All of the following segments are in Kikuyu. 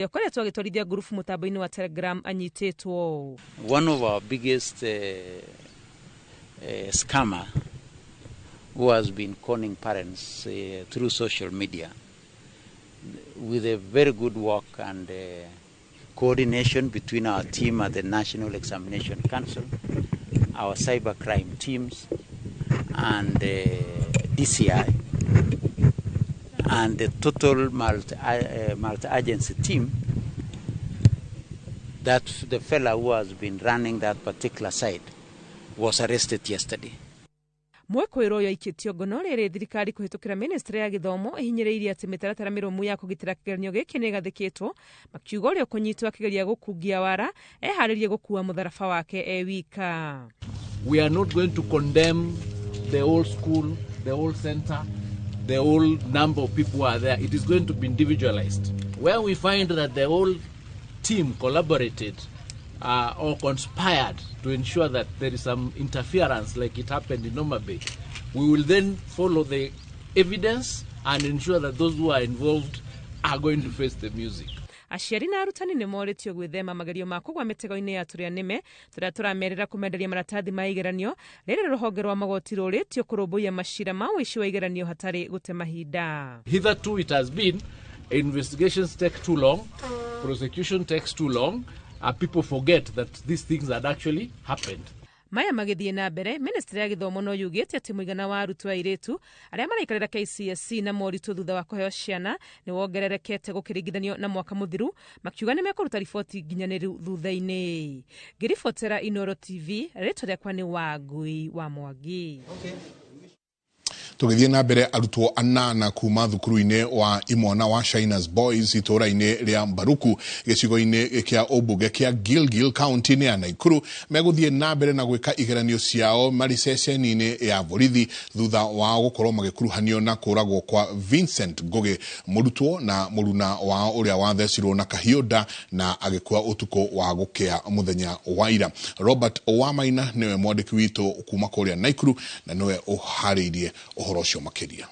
Ũkoretwo agĩtwarithia ngurubu mũtambo-inĩ wa Telegram anyitĩtwo. One of our biggest scammer who has been conning parents through social media with a very good work and coordination between our team at the National Examination Council, our cybercrime teams, and DCI, and the total multi-agency team, that the fellow who has been running that particular site was arrested yesterday. Mwĩkũĩrwo ũyũ aikĩtio ngono rĩrĩ thirikari kũhĩtũkĩra ministry ya gĩthomo ĩhinyĩrĩirie atĩ mĩtaratara mĩrũmu ya kũgitĩra kĩgeranio gĩkĩ nĩ ĩgathĩkĩtwo, makiuga ũrĩa ũkũnyitwo akĩgeria gũkungia wara eharĩrie gũkua mũtharaba wake e wika. We are not going to condemn the whole school, the whole center, the whole number of people who are there. It is going to be individualized. Where we find that the whole team collaborated or conspired to ensure that there is some interference like it happened in Homa Bay, we will then follow the evidence and ensure that those who are involved are going to face the music. Aciari na arutani nĩ morĩtio gwĩthema magerio ma kũgwa mĩtego-inĩ ya tũrĩa nĩme tũrĩa tũramerĩra kũmenderia maratathi ma igeranio, rĩrĩ rũhonge rwa magoti rũrĩtio kũrũmbũiya macira ma ũici wa igeranio hatarĩ gũte mahinda. Hitherto it has been investigations take too long, prosecution takes too long, and people forget that these things had actually happened. Maya magĩthiĩ na mbere, ministry ya gĩthomo no yugĩte atĩ mũigana wa arutwo airĩtu arĩa maraikarĩra KCSE na moritũ thutha wa kũheo ciana nĩ wongererekete gũkĩringithanio na mwaka mũthiru, makiuga nĩ mekũruta riboti nginyanĩru thutha-inĩ. Ngĩribotera Inoro TV, rĩtwa rĩakwa nĩ Wangui wa Mwangi. Okay. Tũgĩthiĩ na mbere, arutwo 8 kuma thukuru-inĩ wa imwana wa Shiners Boys itũũra-inĩ rĩa Mbaruku gĩcigo-inĩ kĩa ũmbunge kĩa Gilgil kaunti-inĩ ya Naikuru megũthiĩ na mbere na gwĩka igeranio ciao marĩ ceceni-inĩ ya borithi thutha wao gũkorwo magĩkuruhanio na kũragwo kwa Vincent Ngugi, mũrutwo na mũruna wao ũrĩa wathecirwo na kahiũ nda na agĩkua ũtukũ wa gũkĩa mũthenya wa ira. Robert Wamaina nĩwe mwandĩki witũ kuma kũrĩa Naikuru na nĩwe ũharĩirie ũhoro ũcio makĩria.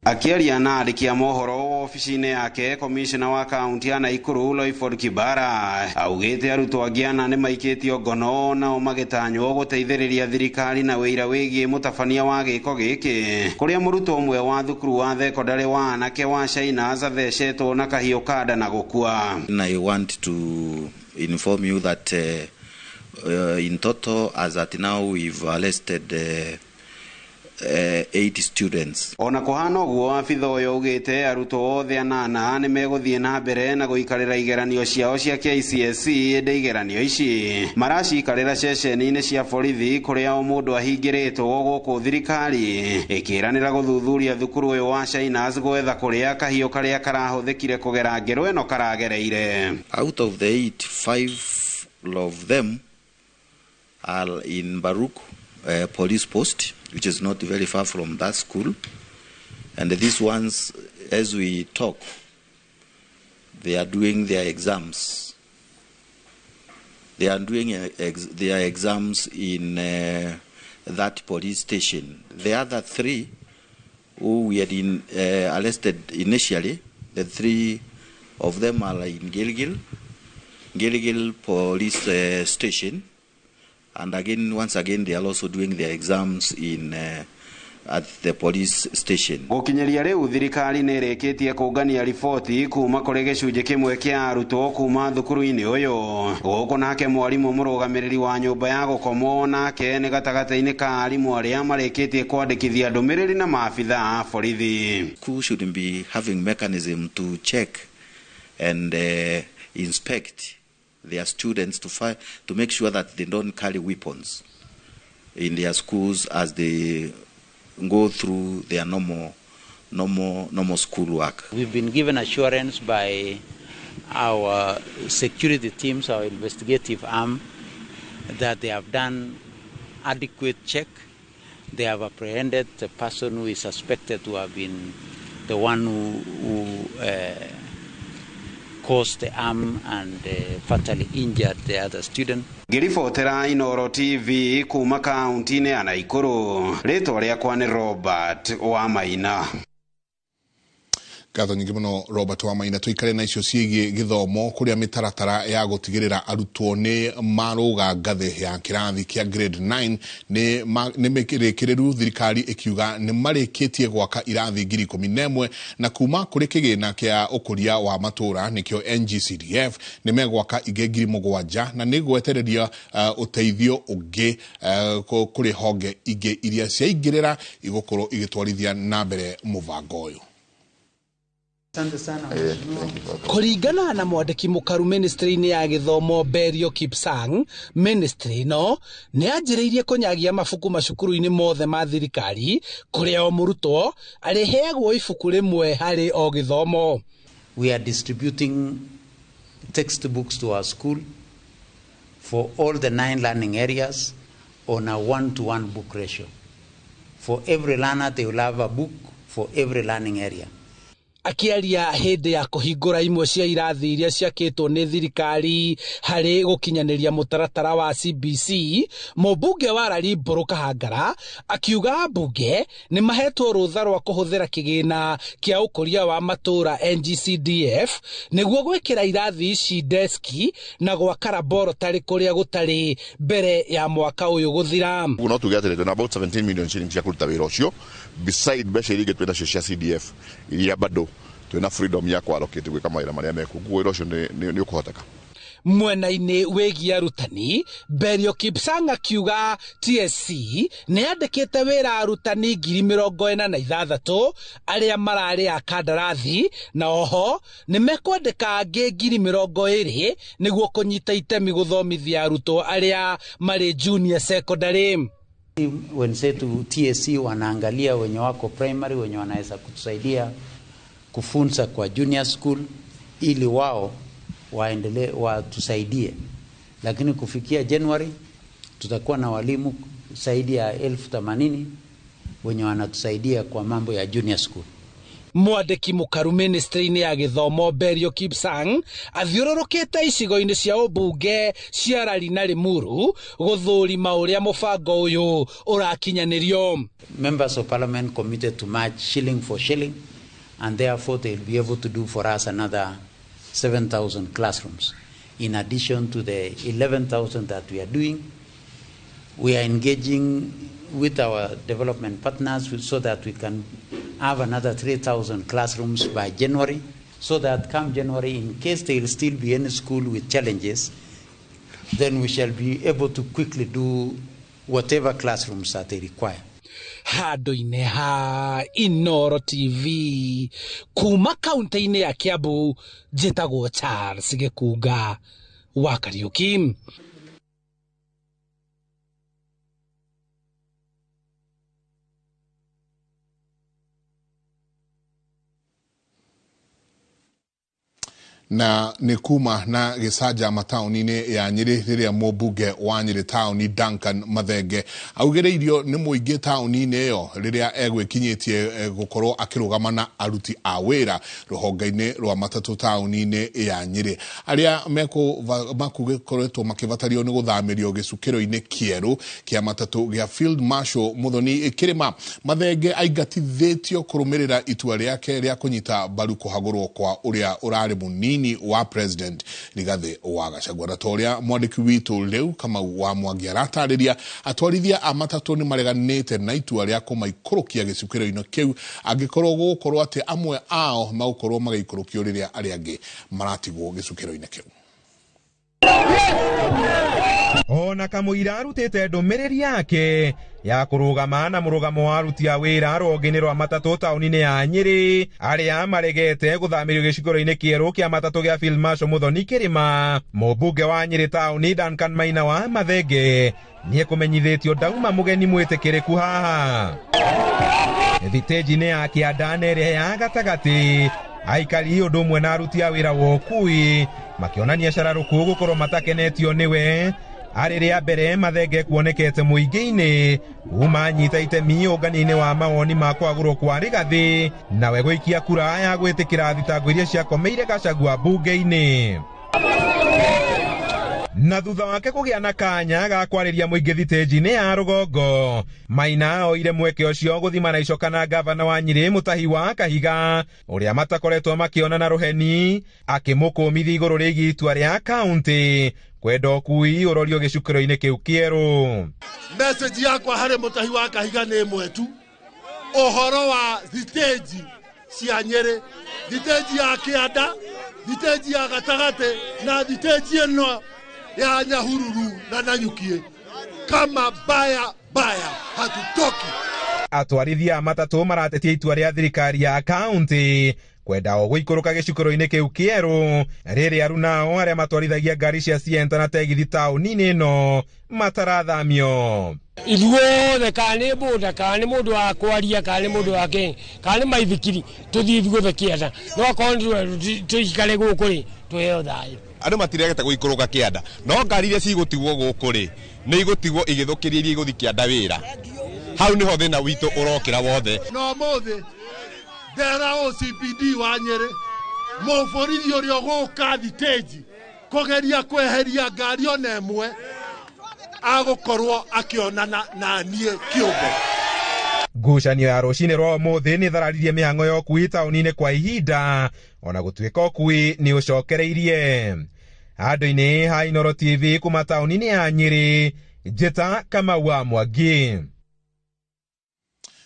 Akĩaria na andĩki a mohoro obici-inĩ yake, komishona wa kaunti ya Naikuru Loiford Kibara augĩte arutwo angĩ 4 nĩ maikĩtio ngono nao magĩtanywo gũteithĩrĩria thirikari na wĩira wĩgiĩ mũtabania wa gĩko gĩkĩ, kũrĩa mũrutwo ũmwe wa thukuru wa thekondarĩ wa anake wa Shiners athecetwo na kahiũ ka nda na gũkua. I want to inform you that in total as at now we've arrested 8 students. Ona kũhana ũguo, abitha ũyũ augĩte arutwo othe 8 nĩ megũthiĩ na mbere na gũikarĩra igeranio ciao cia KCSE, ĩndĩ igeranio ici maracikarĩra ceceni-inĩ cia borithi kũrĩa o mũndũ ahingĩrĩtwo, gũkũ thirikari ĩkĩranĩra gũthuthuria thukuru ũyũ wa Shiners gwetha kũrĩa kahiũ karĩa karahũthĩkire kũgera ngero ĩno karagereire. Out of the 8, 5 of them are in Baruku police post, which is not very far from that school. And these ones, as we talk, they are doing their exams. They are doing their exams in that police station. The other 3 who we had arrested initially, the 3 of them are in Gilgil police station. And again, once again, they are also doing their exams in at the police station. Gũkinyĩria rĩu thirikari nĩ ĩrĩkĩtie kũngania riboti kuma kũrĩ gĩcunjĩ kĩmwe kĩa arutwo kuma thukuru-inĩ ũyũ, gũkũ nake mwarimũ mũrũgamĩrĩri wa nyũmba ya gũkomwo nake nĩ gatagatĩ-inĩ ka arimũ arĩa marĩkĩtie kwandĩkithia ndũmĩrĩri na maabitha a borithi. School should be having mechanism to check and inspect their students to make sure that they don't carry weapons in their schools as they go through their normal school work. We've been given assurance by our security teams, our investigative arm, that they have done adequate check. They have apprehended the person who is suspected to have been the one who caused the harm and fatally injured the other student. Ngĩribotera Inoro TV kuma kaunti-inĩ ya Naikuru, rĩtwa rĩakwa nĩ Robert Wamaina. Ngatho nyingĩ mũno Robert Wamaina. Tũikare na icio ciĩgiĩ gĩthomo kũrĩa mĩtaratara ya gũtigĩrĩra arutwo nĩ marũga ngathĩ ya kĩrathi kĩa grade 9 nĩ mĩrĩkĩrĩru, thirikari ĩkiuga nĩ marĩkĩtie gwaka irathi 11,000 na kuma kũrĩ kĩgĩna kĩa ũkũria wa matũra nĩkĩo NGCDF nĩ megwaka ingĩ 7,000 na nĩ gwetereria ũteithio ũngĩ kũrĩ honge ingĩ iria ciaingĩrĩra igũkorwo igĩtwarithia na mbere mũbango ũyũ. Kũringana na mwandĩki mũkaru ministry-inĩ ya gĩthomo Berio Kipsang, ministry ĩno nĩ yanjĩrĩirie kũnyagia mabuku macukuru-inĩ mothe ma thirikari kũrĩa o mũrutwo arĩheagwo ibuku rĩmwe harĩ o gĩthomo. We are distributing textbooks to our school for all the 9 learning areas on a 1-to-1 book ratio. For every learner they will have a book for every learning area. Akiaria hĩndĩ ya kũhingũra imwe cia irathi iria ciakĩtwo nĩ thirikari harĩ gũkinyanĩria mũtaratara wa CBC, mũmbunge wa Rarimbũrũ Kahangara akiuga ambunge nĩ mahetwo rũtha rwa kũhũthĩra kĩgĩna kĩa ũkũria wa matũra NGCDF nĩguo gwĩkĩra irathi ici deski na gwaka laboratory kũrĩa gũtarĩ mbere ya mwaka ũyũ gũthira. No tuge atĩrĩ, twĩna about 17 million shillings cia kũruta wĩra ũcio beside mbeca iria ingĩ twĩna nacio cia CDF iria bado twĩna freedom ya kwallocate gwĩka mawĩra marĩa mekuo, koguo wĩra ũcio nĩ ũkũhoteka. Mwena-inĩ wĩgiĩ arutani, Berio Kipsang akiuga TSC nĩ yandĩkĩte wĩra arutani 46,000 arĩa mararĩ a kandarathi na oho nĩ mekwandĩka angĩ 20,000 nĩguo kũnyita itemi gũthomithia arutwo arĩa marĩ junior secondary. Wenzetu TSC wanaangalia wenye wako primary, wenye wanaweza kutusaidia kufunza kwa junior school ili wao waendelee watusaidie, lakini kufikia January tutakuwa na walimu zaidi ya 80,000 wenye wanatusaidia kwa mambo ya junior school. Mwandĩki mũkaru ministry-inĩ ya gĩthomo Berio Kipsang athiũrũrũkĩte icigo-inĩ cia ũmbunge cia Rari na Limuru gũthũrima ũrĩa mũbango ũyũ ũrakinyanĩrio. Members of parliament committed to match shilling for shilling, and therefore they will be able to do for us another 7,000 classrooms in addition to the 11,000 that we are doing. We are engaging with our development partners so that we can have another 3,000 classrooms by January, so that come January, in case there will still be any school with challenges, then we shall be able to quickly do whatever classrooms that they require. Handũ-inĩ ha Inooro TV kuma kaunti-inĩ ya Kiambu, njĩtagwo Charles Gĩkunga wa Kariuki. Na nĩ kuma na gĩcanjama taũni-inĩ ya Nyĩrĩ rĩrĩa mũmbunge wa Nyĩrĩ taũni Duncan Mathenge augĩrĩirio nĩ mũingĩ taũni-inĩ ĩyo rĩrĩa egwĩkinyĩtie gũkorwo akĩrũgama na aruti a wĩra rũhonge-inĩ rwa matatũ taũni-inĩ ya Nyĩrĩ arĩa makũgĩkoretwo makĩbatario nĩ gũthamĩrio gĩcukĩro-inĩ kĩerũ kĩa matatũ gĩa Field Marshal Muthoni Kĩrĩma. Mathenge aingatithĩtio kũrũmĩrĩra itua rĩake rĩa kũnyita mbaru kũhagũrwo kwa ũrĩa ũrarĩ mũnini wa President Rigathi wa Gachagua. Na ta ũrĩa mwandĩki witũ rĩu Kamau wa Mwangi aratarĩria, atwarithia a matatũ nĩ mareganĩte na itua rĩa kũmaikũrũkia gĩcukĩro-inĩ kĩu angĩkorwo gũgũkorwo atĩ amwe ao magũkorwo magĩikũrũkio rĩrĩa arĩa angĩ maratigwo gĩcukĩro-inĩ kĩu. Ona kamũira arutĩte ndũmĩrĩri yake ya kũrũgama na mũrũgamo wa aruti a wĩra rũhonge-inĩ rwa matatũ taũni-inĩ ya Nyĩrĩ arĩa maregete gũthamĩrio gĩcukĩro-inĩ kĩerũ kĩa matatũ gĩa Field Marshal Muthoni Kĩrĩma. Mũmbunge wa Nyĩrĩ taũni Duncan Maina wa Mathenge nĩekũmenyithĩtio ndauma mũgeni mwĩtĩkĩrĩku haha thitĩnji-inĩ ya kĩanda na ĩrĩa ya gatagatĩ. Aikari ũndũ ũmwe na aruti a wĩra wa ũkui makĩonania cararũkũ gũkorwo matakenetio nĩwe. Arĩ rĩa mbere Mathenge kuonekete mũingĩ-inĩ kuma anyita itemi ũngania-inĩ wa mawoni ma kwagũrwo kwa Rigathi nawe gũikia kura ya gwĩtĩkĩra thitango iria ciakomeire Gachagua mbunge-inĩ. Na thutha wake kũgĩa na kanya ga kwarĩria mũingĩ thitĩnji-inĩ ya rũgongo, Maina oire mweke ũcio gũthima na icoka na ngavana wa Nyĩrĩ Mũtahi wa Kahiga ũrĩa matakoretwo makĩona na rũheni, akĩmũkũmithia igũrũ rĩgiĩ itua rĩa kaũntĩ kwenda ũkui ũrorio gĩcukĩro-inĩ kĩu kĩerũ. Message yakwa harĩ Mũtahi wa Kahiga nĩ ĩmwe tu, ũhoro wa thitĩnji cia Nyĩrĩ, thitĩnji ya kĩanda, thitĩnji ya gatagatĩ na thitĩnji ĩno ya Nyahururu na Nanyukie, kama baya baya hatutoki. Atwarithia a matatũ maratetia itua rĩa thirikari ya kaũntĩ kwenda o gũikũrũka gĩcukĩro-inĩ kĩu kĩerũ, rĩrĩa arunao arĩa matwarithagia ngari cia Sienta na tegithi taũni-inĩ ĩno matarathamio. Ithuothe kana nĩ boda kana nĩ mũndũ wa kwaria kana nĩ mũndũ wa kĩ kana nĩ maithikiri tũthiĩ ithuothe kĩanda, no akorwo tũikare gũkũ rĩ tũheo thayũ. Andũ matiregete gũikũrũka kĩanda, no ngari iria cigũtigwo gũkũ rĩ nĩ igũtigwo igĩthũkĩria iria igũthiĩ kĩanda wĩra. Hau nĩho thĩna witũ ũrokĩra wothe. No ũmũthĩ ndera OCPD wa Nyĩrĩ mũborithi ũrĩa ũgũka thitĩnji kũgeria kweheria ngari ona ĩmwe agũkorwo akĩonana na niĩ kĩũmbe. Ngucanio ya rũcinĩ rwa ũmũthĩ nĩ thararirie mĩhang'o ya ũkui taũni-inĩ kwa ihinda, ona gũtuĩka ũkui nĩ ũcokereirie. Handũ-inĩ ha Inooro TV kuma taũni-inĩ ya Nyĩrĩ, Njĩta Kamau wa Mwangi.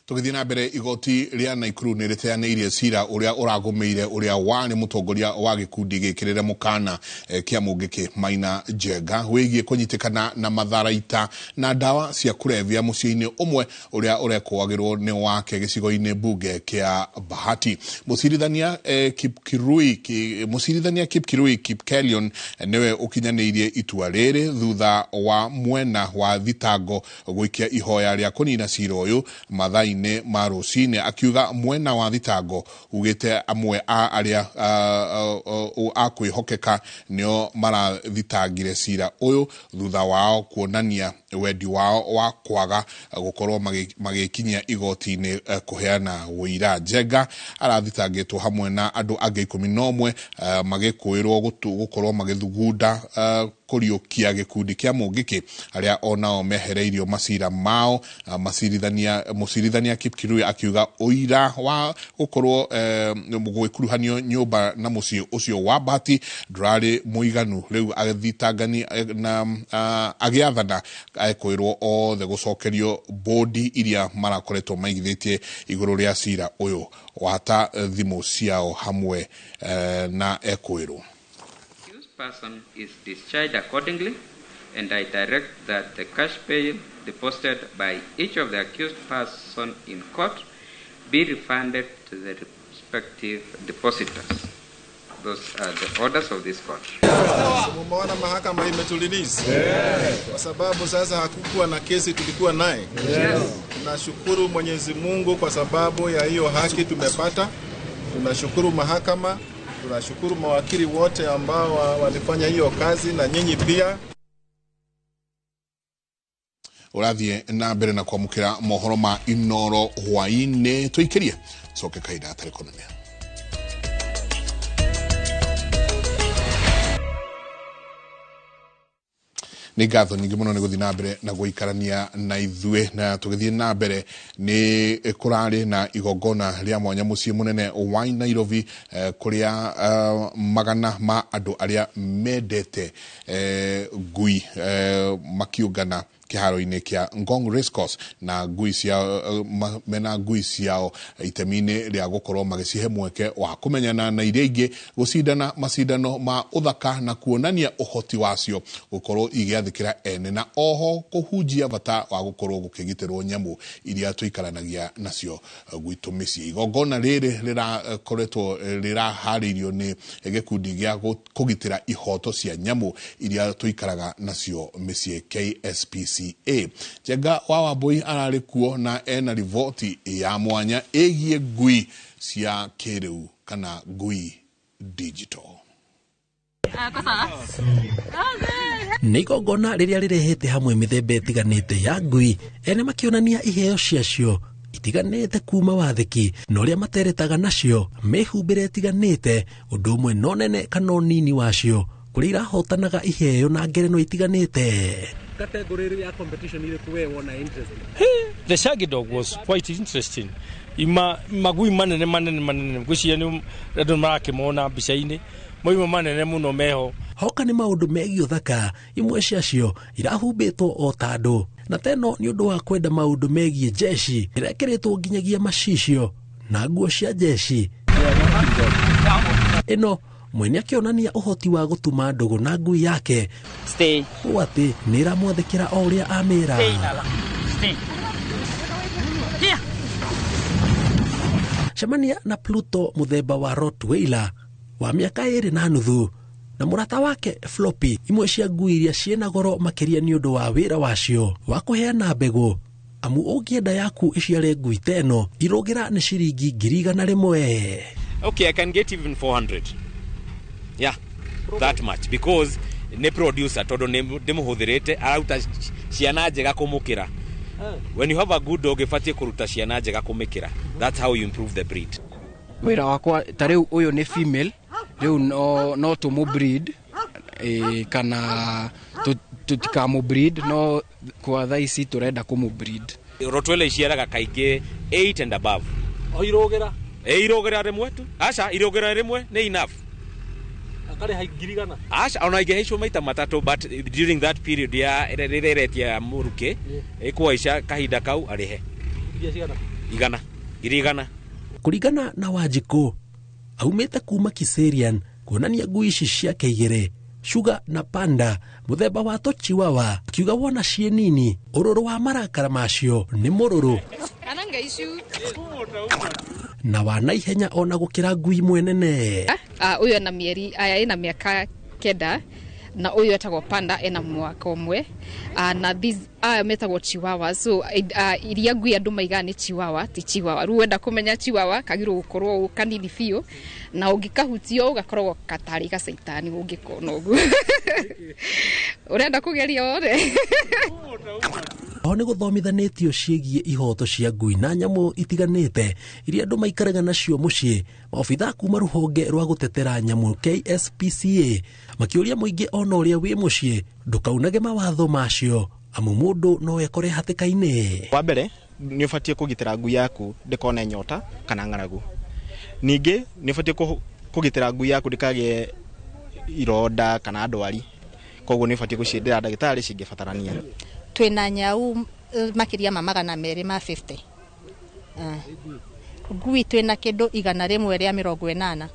Tũgĩthiĩ na mbere, igoti rĩa Naikuru nĩ rĩteanĩirie cira ũrĩa ũragũmĩire ũrĩa warĩ mũtongoria wa gĩkundi gĩkĩrĩre mũkana kĩa Mũngĩkĩ Maina Njenga wĩgiĩ kũnyitĩkana na matharaita na ndawa cia kũrebia mũciĩ-inĩ ũmwe ũrĩa ũrekũagĩrwo nĩ wake gĩcigo-inĩ mbunge kĩa Bahati. Mũcirithania Kipkirui Kipkelion nĩwe ũkinyanĩirie itua rĩrĩ thutha wa mwena wa thitango gũikia ihoya rĩa kũnina cira ũyũ mathaa-inĩ ma rũcinĩ, akiuga mwena wa thitango ugĩte amwe a arĩa a kwĩhokeka nĩo marathitangire cira ũyũ thutha wao kuonania wendi wao wa kwaga gũkorwo magĩkinyia igoti-inĩ kũheana ũira. Njenga arathitangĩtwo hamwe na andũ angĩ 11 magĩkũĩrwo gũkorwo magĩthugunda kũriũkia gĩkundi kĩa Mũngĩkĩ arĩa onao mehereirio macira mao. Mũcirithania Kipkirui akiuga ũira wa gũkorwo gwĩkuruhanio nyũmba na mũciĩ ũcio wa Bahati ndũrarĩ mũiganu, rĩu athitangani na agĩathana ekwĩrwo othe gũcokerio bodi iria marakoretwo maigithĩtie igũrũ rĩa cira ũyũ wata thimũ ciao hamwe na ekwĩrwo. Person is discharged accordingly, and I direct that the cash bail deposited by each of the accused person in court be refunded to the respective depositors. Those are the orders of this court. Mumeona mahakama imetulilize. Kwa sababu sasa hakukuwa na kesi tulikuwa naye. Yes. Tunashukuru Mwenyezi Mungu kwa sababu ya hiyo haki tumepata. Tunashukuru mahakama, tunashukuru mawakili wote ambao walifanya hiyo kazi na nyinyi pia. Ũrathiĩ na mbere na kwamũkĩra mohoro ma Inooro hwaĩ-inĩ, tũikĩrie coke kahinda gatarĩ kũnene. Nĩ ngatho nyingĩ mũno nĩ gũthiĩ na mbere na gũikarania na ithuĩ. Na tũgĩthiĩ na mbere, nĩ kũrarĩ na igongona rĩa mwanya mũciĩ mũnene wa Nairobi, kũrĩa magana ma andũ arĩa mendete ngui makiũngana kĩharo-inĩ kĩa Ngong Racecourse na ngui ciao, mena ngui ciao itemi-inĩ rĩa gũkorwo magĩcihe mweke wa kũmenyana na iria ingĩ, gũcindana macindano ma ũthaka na kuonania ũhoti wacio gũkorwo igĩathĩkĩra ene, na oho kũhunjia bata wa gũkorwo gũkĩgitĩrwo nyamũ iria tũikaranagia nacio gwitũ mĩciĩ. Igongona rĩrĩ rĩrakoretwo rĩraharĩirio nĩ gĩkundi gĩa kũgitĩra ihoto cia nyamũ iria tũikaraga nacio mĩciĩ KSPCA. Njenga wa Wambui ararĩ kuo na ena riboti ya mwanya ĩgiĩ ngui cia kĩrĩu kana ngui digital. Nĩ igongona rĩrĩa rĩrehete hamwe mĩthemba ĩtiganĩte ya ngui, ene makĩonania iheo ciacio itiganĩte kuma wathĩki na ũrĩa materetaga nacio, mĩhumbĩre ĩtiganĩte, ũndũ ũmwe no nene kana ũnini wacio Kũrĩa irahotanaga iheo na ngerenwa itiganĩte. Category ya competition ĩrĩkũ we wona interesting? The shaggy dog was quite interesting. Ima magui manene manene manene ngwĩciria nĩ andũ marakĩmona mbica-inĩ moima manene mũno meho. Hoka nĩ maũndũ megiĩ ũthaka, imwe ciacio irahumbĩtwo o ta andũ, na teno nĩ ũndũ wa kwenda maũndũ megiĩ jeshi ĩrekĩrĩtwo nginyagia macicio na nguo cia jeshi. Ĩno mwene akĩonania ũhoti wa gũtuma ndũgũ na ngui yake ũũ atĩ nĩ ĩramwathĩkĩra o ũrĩa amĩra. Cemania na Pluto mũthemba wa Rottweiler wa mĩaka 2.5 na mũrata wake Floppy, imwe cia ngui iria ciĩna goro makĩria nĩ ũndũ wa wĩra wacio wa kũheana mbegũ, amu ũngĩenda yaku ĩciare ngui ta ĩno irũgĩra nĩ ciringi 100,000. Okay, I can get even 400. Yeah, that much because nĩ producer tondũ nĩ ndĩmũhũthĩrĩte arauta ciana njega kũmũkĩra. When you have a good dog ĩbatiĩ kũruta ciana njega kũmĩkĩra. That's how you improve the breed. Wĩra wakwa ta rĩu ũyũ nĩ female, rĩu no tũmũ breed kana tũtikamũ breed, no kwa thaa ici tũrenda kũmũ breed. Rottweiler iciaraga kaingĩ 8 and above. O irũgĩra? Irũgĩra rĩmwe tu. Aca, irũgĩra rĩmwe nĩ enough. Akarĩha 100,000? Aca, ona ingĩhaicwo maita matatũ, but during that period ya rĩrĩa ĩretia mũrukĩ, ĩkũhaica kahinda kau arĩhe. Iria cigana? 100. 100,000. Kũringana na Wanjikũ, aumĩte kuma Kiserian kuonania ngui ici ciake igĩrĩ, Sugar na Panda, mũthemba wa tũchiwawa, akiuga wona ciĩ nini, ũrũrũ wa marakara macio nĩ mũrũrũ na wa naihenya ona gũkĩra ngui mwenene. Ũyũ ena mĩeri aya ena mĩaka 9 na ũyũ etagwo Panda ena mwaka ũmwe, na these aya metagwo chihuahua. So iria ngui andũ maigaga nĩ chihuahua ti chihuahua. Rĩu wenda kũmenya chihuahua kagĩrĩirwo gũkorwo kanini biũ, na ũngĩkahutio ũgakoragwo gatarĩ gacaitani ũngĩkona ũguo. Ũrenda kũgeria wone? Oho nĩ gũthomithanĩtio ciĩgiĩ ihoto cia ngui na nyamũ itiganĩte iria andũ maikaraga nacio mũciĩ. Maobithaa kuma rũhonge rwa gũtetera nyamũ KSPCA makĩũria mũingĩ ona ũrĩa wĩ mũciĩ ndũkaunage mawatho macio, amu mũndũ no ekore hatĩka-inĩ. Wa mbere nĩ ũbatiĩ kũgitĩra ngui yaku ndĩkone nyota kana ng'aragu. Ningĩ nĩ ũbatiĩ kũgitĩra ngui yaku ndĩkagĩe ironda kana ndwari, koguo nĩ ũbatiĩ gũciendera ndagĩtarĩ cingĩbatarania. Twĩna nyau makĩria ma 250. Ngui twĩna kĩndũ 180.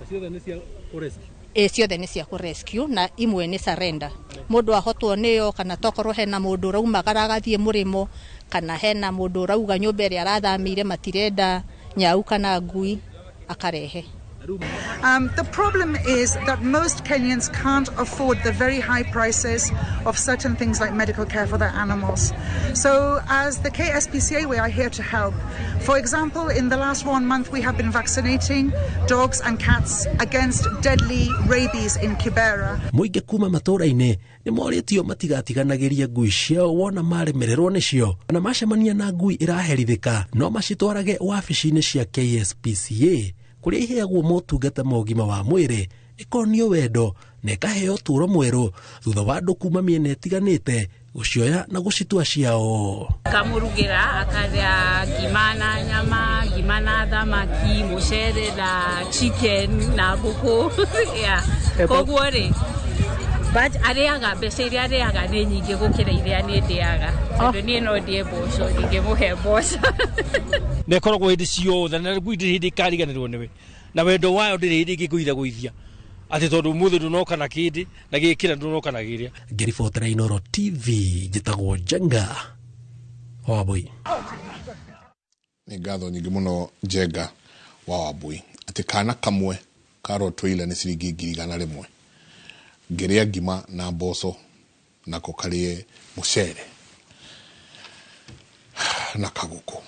Ciothe nĩ cia kũ-rescue? Ciothe nĩ cia kũ-rescue na imwe nĩ surrender. Mũndũ ahotwo nĩyo, kana tokorwo hena mũndũ ũraumagara agathiĩ mũrĩmo, kana hena mũndũ ũrauga nyũmba ĩrĩa arathamĩire matirenda nyau kana ngui, akarehe. The problem is that most Kenyans can't afford the very high prices of certain things like medical care for their animals. So as the KSPCA, we are here to help. For example, in the last 1 month, we have been vaccinating dogs and cats against deadly rabies in Kibera. Mũingĩ kuma matũũra-inĩ nĩ morĩtio matigatiganagĩrie ngui ciao wona maremererwo nĩcio, kana macemania na ngui ĩraherithĩka no macitwarage wabici-inĩ cia KSPCA kũrĩa iheagwo motungata ma ũgima wa mwĩrĩ, ĩkonio wendo na ĩkaheo ũtũũro mwerũ thutha wa andũ kuma mĩena ĩtiganĩte gũcioya na gũcitua ciao. Kamũrugĩra akarĩa ngima na nyama, ngima na thamaki, mũcere na chicken na ngũkũ. Yeah. Koguo rĩ, but arĩaga mbeca iria arĩaga nĩ nyingĩ gũkĩra iria niĩ ndĩaga, tondũ niĩ no ndĩe mboco, ndingĩmũhe mboco. Na ĩkoragwo hĩndĩ ciothe na ngui ndĩrĩ hĩndĩ ĩkariganĩrwo nĩwe, na wendo wayo ndĩrĩ hĩndĩ ĩngĩkũitha atĩ tondũ ũmũthĩ ndũnoka na kĩndĩ na gĩkĩra ndũnoka na kĩrĩa. Ngĩribotera Inooro TV, njĩtagwo Njenga wa Wambui. Nĩ ngatho nyingĩ mũno Njenga wa Wambui, atĩ kana kamwe ka Rottweiler nĩ ciringi 100,000. Ngĩrĩa ngima na mboco nako karĩe mũcere na kagũkũ.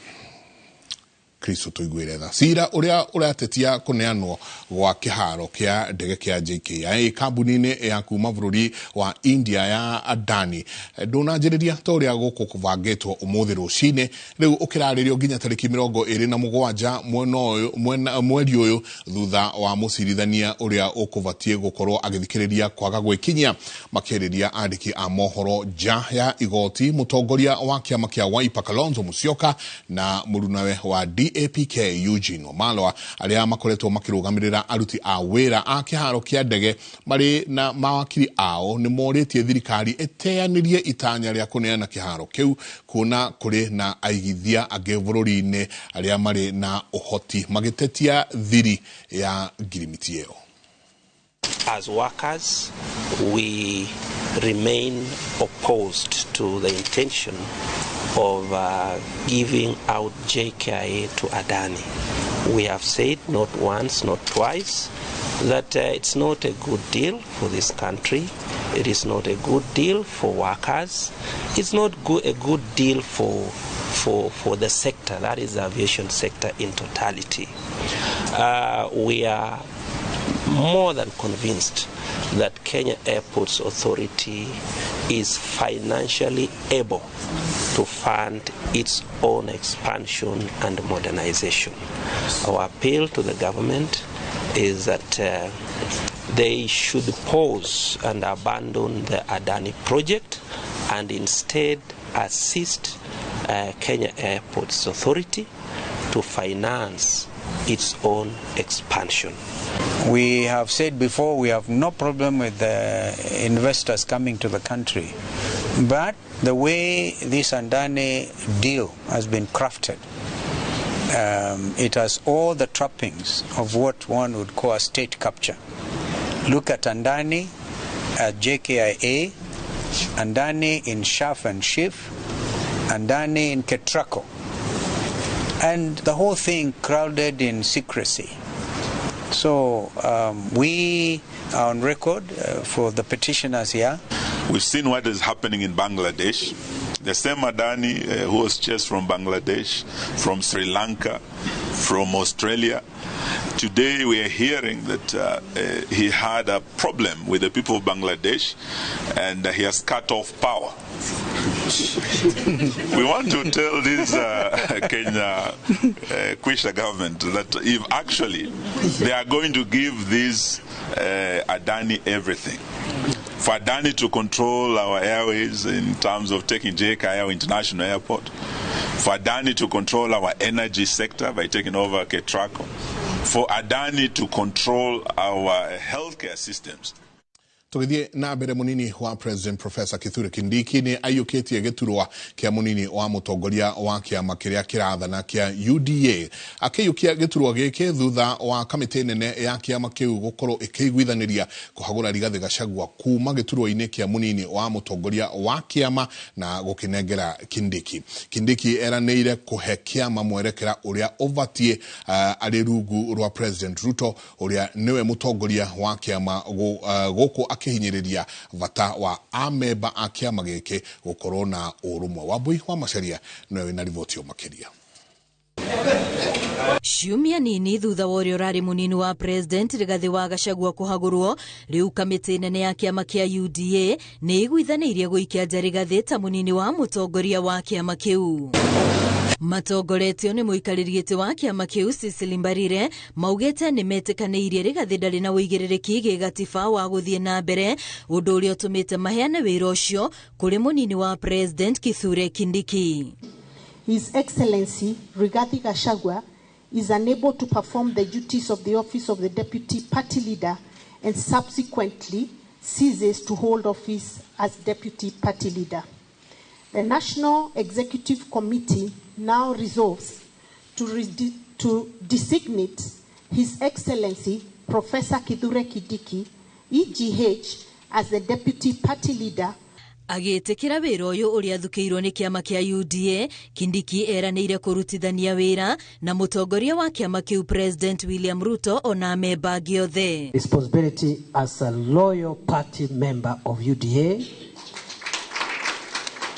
Kristo tũiguĩre tha. Cira ũrĩa ũratetia kũneanwo gwa kĩharo kĩa ndege kĩa JKIA kambuni-inĩ ya kuma bũrũri wa India ya Adani ndũnanjĩrĩria ta ũrĩa gũkũ kũbangĩtwo ũmũthĩ rũcinĩ, rĩu ũkĩrarĩrio nginya tarĩki 27 mweri ũyũ thutha wa mũcirithania ũrĩa ũkũbatiĩ gũkorwo agĩthikĩrĩria kwaga gwĩkinyia. Makĩarĩria andĩki a mohoro nja ya igoti, mũtongoria wa kĩama kĩa Wiper Kalonzo Musyoka na mũrunawe wa DAPK Eugene Wamalwa arĩa makoretwo makĩrũgamĩrĩra aruti a wĩra a kĩharo kĩa ndege marĩ na mawakiri ao nĩ morĩtie thirikari ĩteanĩrie itanya rĩa kũneana kĩharo kĩu kuona kũrĩ na aigithia angĩ bũrũri-inĩ arĩa marĩ na ũhoti magĩtetia thiri ya ngirimiti ĩyo. As workers, we remain opposed to the intention of giving out JKIA to Adani. We have said not once, not twice, that it's not a good deal for this country. It is not a good deal for workers. It's not a good deal for the sector, that is the aviation sector in totality. We are more than convinced that Kenya Airports Authority is financially able to fund its own expansion and modernization. Our appeal to the government is that they should pause and abandon the Adani project and instead assist Kenya Airports Authority to finance its own expansion. We have said before we have no problem with the investors coming to the country, but the way this Adani deal has been crafted, it has all the trappings of what one would call a state capture. Look at Adani at JKIA, Adani in Shaf and Schiff, Adani in Ketraco, and the whole thing crowded in secrecy. So we are on record for the petitioners here. We've seen what is happening in Bangladesh. The same Adani who was chased from Bangladesh, from Sri Lanka, from Australia. Today we are hearing that he had a problem with the people of Bangladesh and he has cut off power. We want to tell this Kenya Kwisha government that if actually they are going to give this Adani everything, for Adani to control our airways in terms of taking JKIA International Airport, for Adani to control our energy sector by taking over Ketraco, for Adani to control our healthcare systems. Tugithie na mbere, munini wa President Professor Kithure Kindiki ni aiyũkĩtie gĩturwa kĩa munini wa mũtongoria wa kĩama kĩrĩa kĩrathana kĩa UDA, akĩiyũkia gĩturwa gĩkĩ thutha wa kamĩtĩ nene ya kĩama kĩu gũkorwo ĩkĩiguithanĩria kũhagũra Rigathĩ Gachagua kuma gĩturwa-inĩ kĩa munini wa mũtongoria wa kĩama na gũkĩnengera Kindiki. Kindiki eranĩire kũhe kĩama mwerekera ũrĩa ũbatiĩ arĩ rungu rwa President Ruto ũrĩa nĩwe mũtongoria wa kĩama gũkũ akĩhinyĩrĩria bata wa amemba a kĩama gĩkĩ gũkorwo na ũrũmwe. Wambui wa Macharia nĩwe wĩna riboti ĩyo makĩria. Ciumia nini thutha wa ũrĩa ũrarĩ mũnini wa President Rigathĩ wa Gachagua kũhagũrwo, rĩu kamĩtĩ nene ya kĩama kĩa UDA nĩ ĩiguithanĩirie gũikia nja Rigathĩ ta mũnini wa mũtongoria wa kĩama kĩu. Matongoretio nĩ mũikarĩri gĩtĩ wa kĩama kĩu Cecily Mbarire maugĩte nĩ metĩkanĩirie Rigathĩ ndarĩ na ũigĩrĩrĩki gĩgatiba wa gũthiĩ na mbere, ũndũ ũrĩa ũtũmĩte maheane wĩra ũcio kũrĩ mũnini wa President Kithure Kindiki. His Excellency Rigathi Gachagua is unable to perform the duties of the office of the deputy party leader and subsequently ceases to hold office as deputy party leader. The National Executive Committee now resolves to designate His Excellency Professor Kithure Kindiki, EGH, as the deputy party leader. Agĩtĩkĩra wĩra ũyũ ũrĩa athukĩirwo nĩ kĩama kĩa UDA, Kindiki eranĩire kũrutithania wĩra na mũtongoria wa kĩama kĩu President William Ruto ona amemba angĩ othe. Responsibility as a loyal party member of UDA,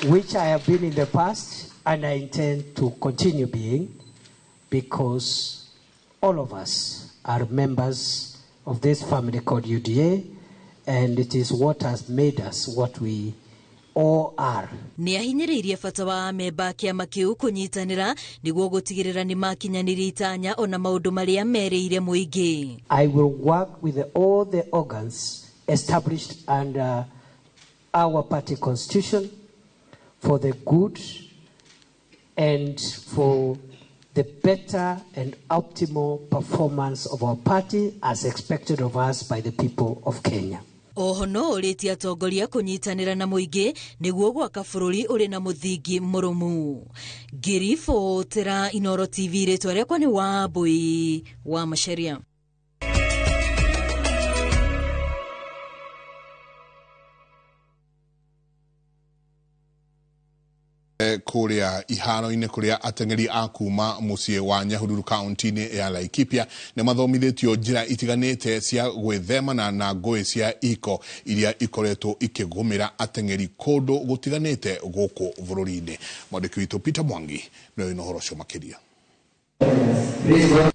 which I have been in the past and I intend to continue being, because all of us are members of this family called UDA, and it is what has made us what we all are. Nĩ ahinyĩrĩirie bata wa amemba a kĩama kĩu kũnyitanĩra nĩguo gũtigĩrĩra nĩ makinyanĩria itanya ona maũndũ marĩa merĩire mũingĩ. I will work with all the organs established under our party constitution for the good and for the better and optimal performance of our party as expected of us by the people of Kenya. Oho no ũrĩtie atongoria kũnyitanĩra na mũingĩ nĩguo gwaka bũrũri ũrĩ na mũthingi mũrũmu. Ngĩribotera Inooro TV, rĩtwa rĩakwa nĩ Wambui wa Macharia. Kuria iharo-inĩ kũrĩa ateng'eri a kuma mũciĩ wa Nyahururu kaunti-inĩ ya Laikipia nĩ mathomithĩtio njĩra itiganĩte cia gwĩthemana na ngũĩ cia iko iria ikoretwo ikĩgũmĩra ateng'eri kũndũ gũtiganĩte gũkũ bũrũri-inĩ. Mwandĩki witũ Peter Mwangi nĩwe wĩna ũhoro ũcio makĩria.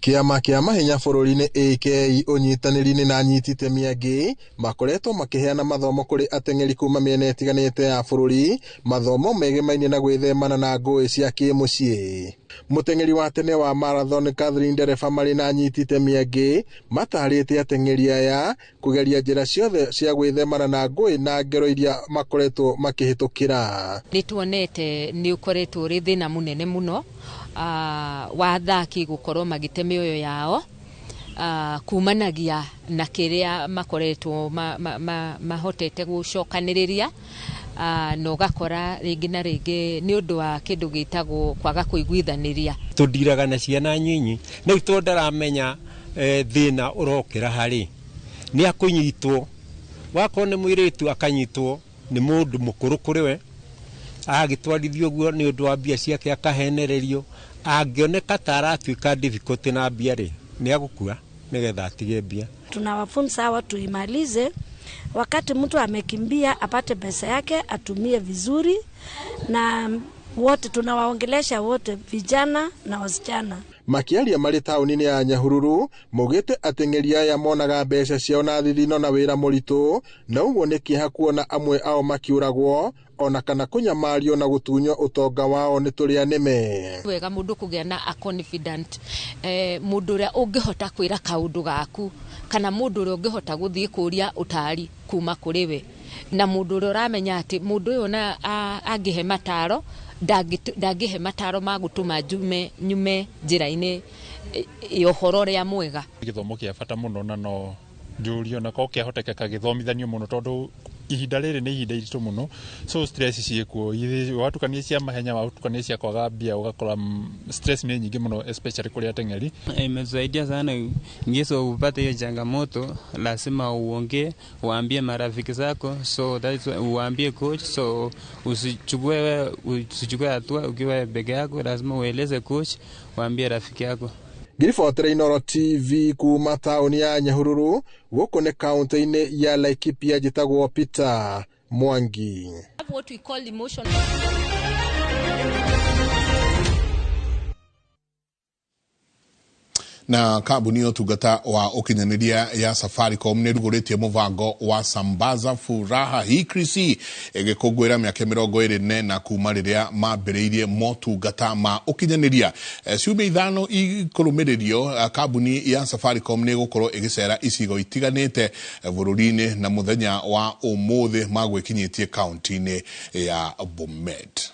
Kĩama kĩa mahenya bũrũri-inĩ AK ũnyitanĩri-inĩ na anyiti itemi angĩ makoretwo makĩheana mathomo kũrĩ ateng'eri kuma mĩena ĩtiganĩte ya bũrũri, mathomo megemainie na gwĩthemana na ngũĩ cia kĩmũciĩ. Mũteng'eri wa tene wa marathon Catherine Ndereba marĩ na anyiti itemi angĩ matarĩte ateng'eri aya kũgeria njĩra ciothe cia gwĩthemana na ngũĩ na ngero iria makoretwo makĩhĩtũkĩra. Nĩ tuonete nĩ ũkoretwo ũrĩ thĩna mũnene mũno wa athaki gũkorwo magĩte mĩoyo yao kumanagia na kĩrĩa makoretwo mahotete gũcokanĩrĩria, na ũgakora rĩngĩ na rĩngĩ nĩ ũndũ wa kĩndũ gĩtagwo kwaga kũiguithanĩria. Tũndiraga na ciana nyinyi na rĩu tondũ ndaramenya thĩna ũrokĩra harĩ nĩ akũnyitwo, wakorwo nĩ mũirĩtu akanyitwo nĩ mũndũ mũkũrũ kũrĩ we, agĩtwarithio ũguo nĩ ũndũ wa mbia ciake akahenererio, angĩoneka ta aratuĩka difficult na mbia rĩ nĩ agũkua nĩgetha atige mbia. Tunawafunza hawa tuimalize, wakati mtu amekimbia apate pesa yake atumie vizuri, na wote tunawaongelesha wote, vijana na wasichana. Makiaria marĩ taũni-inĩ ya Nyahururu maugĩte ateng'eri aya monaga mbeca ciao na thithino na wĩra mũritũ, na ũguo nĩ kĩeha kuona amwe ao makiũragwo ona kana kũnyamario na gũtunywo ũtonga wao nĩ tũrĩa nĩme. Wega mũndũ kũgĩa na a confident, mũndũ ũrĩa ũngĩhota kwĩra kaũndũ gaku kana mũndũ ũrĩa ũngĩhota gũthiĩ kũria ũtari kuma kũrĩ we, na mũndũ ũrĩa ũramenya atĩ mũndũ ũyũ na angĩhe mataro ndangĩhe mataro ma gũtũma nyume njĩra-inĩ ya ũhoro ũrĩa mwega. Gĩthomo kĩa bata mũno na no njũrio na korwo kĩahotekeka gĩthomithanio mũno tondũ ihinda rĩrĩ nĩ ihinda iritũ mũno, so stress ciĩkuo, watukania cia mahenya watukania cia kwaga mbia ũgakora stress nĩ nyingĩ mũno especially kũrĩ ateng'eri. Imesaidia sana ngeso upate hiyo changamoto, lazima uongee, uambie marafiki zako, so that's why uambie coach, so usichukue hatua ukiwa peke yako, lazima ueleze coach, uambie rafiki yako. Ngĩribotera Inooro TV kuma taũni ya Nyahururu gũkũ nĩ kaunti-inĩ ya Laikipia, njĩtagwo Peter Mwangi. What we call emotion. Na kambuni ya ũtungata wa ũkinyanĩria ya Safaricom nĩ ĩrugũrĩtie mũbango wa Sambaza Furaha HCC ĩgĩkũngũĩra mĩaka 24 kuma rĩrĩa mambĩrĩirie motungata ma ũkinyanĩria. Ciumia 5 ikũrũmĩrĩrio, kambuni ya Safaricom nĩ ĩgũkorwo ĩgĩcera icigo itiganĩte bũrũri-inĩ na mũthenya wa ũmũthĩ magwĩkinyĩtie kaunti-inĩ ya Bomet.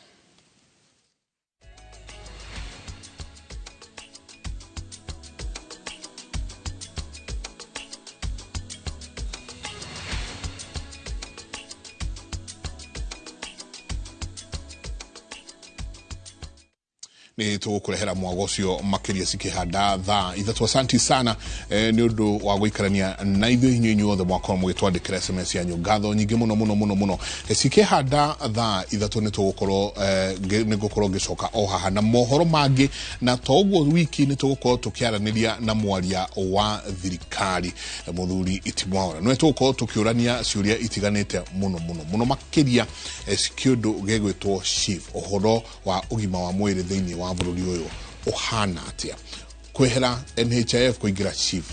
Nĩ tũgũkũrehera mwago ũcio makĩria cikĩhanda thaa 3. Asanti sana nĩ ũndũ wa gũikarania na ithuĩ inyuĩ inyuothe mwakorwo mũgĩtwandĩkĩra SMS yanyu. Ngatho nyingĩ mũno mũno mũno mũno. Cikĩhanda thaa 3 nĩ tũgũkorwo nĩ ngũkorwo ngĩcoka o haha na mohoro mangĩ, na to ũguo wiki nĩ tũgũkorwo tũkĩaranĩria na mwaria wa thirikari mũthuri Itimwaura. Nĩwe tũgũkorwo tũkĩũrania ciũria itiganĩte mũno mũno mũno makĩria kĩũndũ gĩgwĩtwo SHIF, ũhoro wa ũgima wa mwĩrĩ thĩinĩ wa bũrũri ũyũ Ũhana atĩa kwehera NHIF kũingĩra SHIF?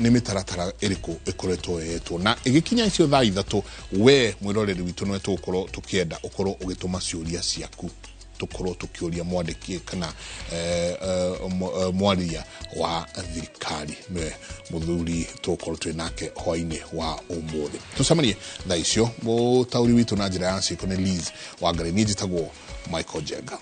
Nĩ mĩtaratara ĩrĩkũ ĩkoretwo yoetwo? Na ĩgĩkinya icio thaa 3, we mwĩroreri witũ nĩwe tũgũkorwo tũkĩenda ũkorwo ũgĩtũma ciũria ciaku, tũkorwo tũkĩũria mwandĩki kana mwaria wa thirikari, nĩwe mũthuri tũgũkorwo twĩ nake hwainĩ wa ũmũthĩ. Tũcemanie thaa icio. Mũtaũri witũ na njĩra ya ciĩko nĩ Liz Wangari, niĩ njĩtagwo Michael Jenga.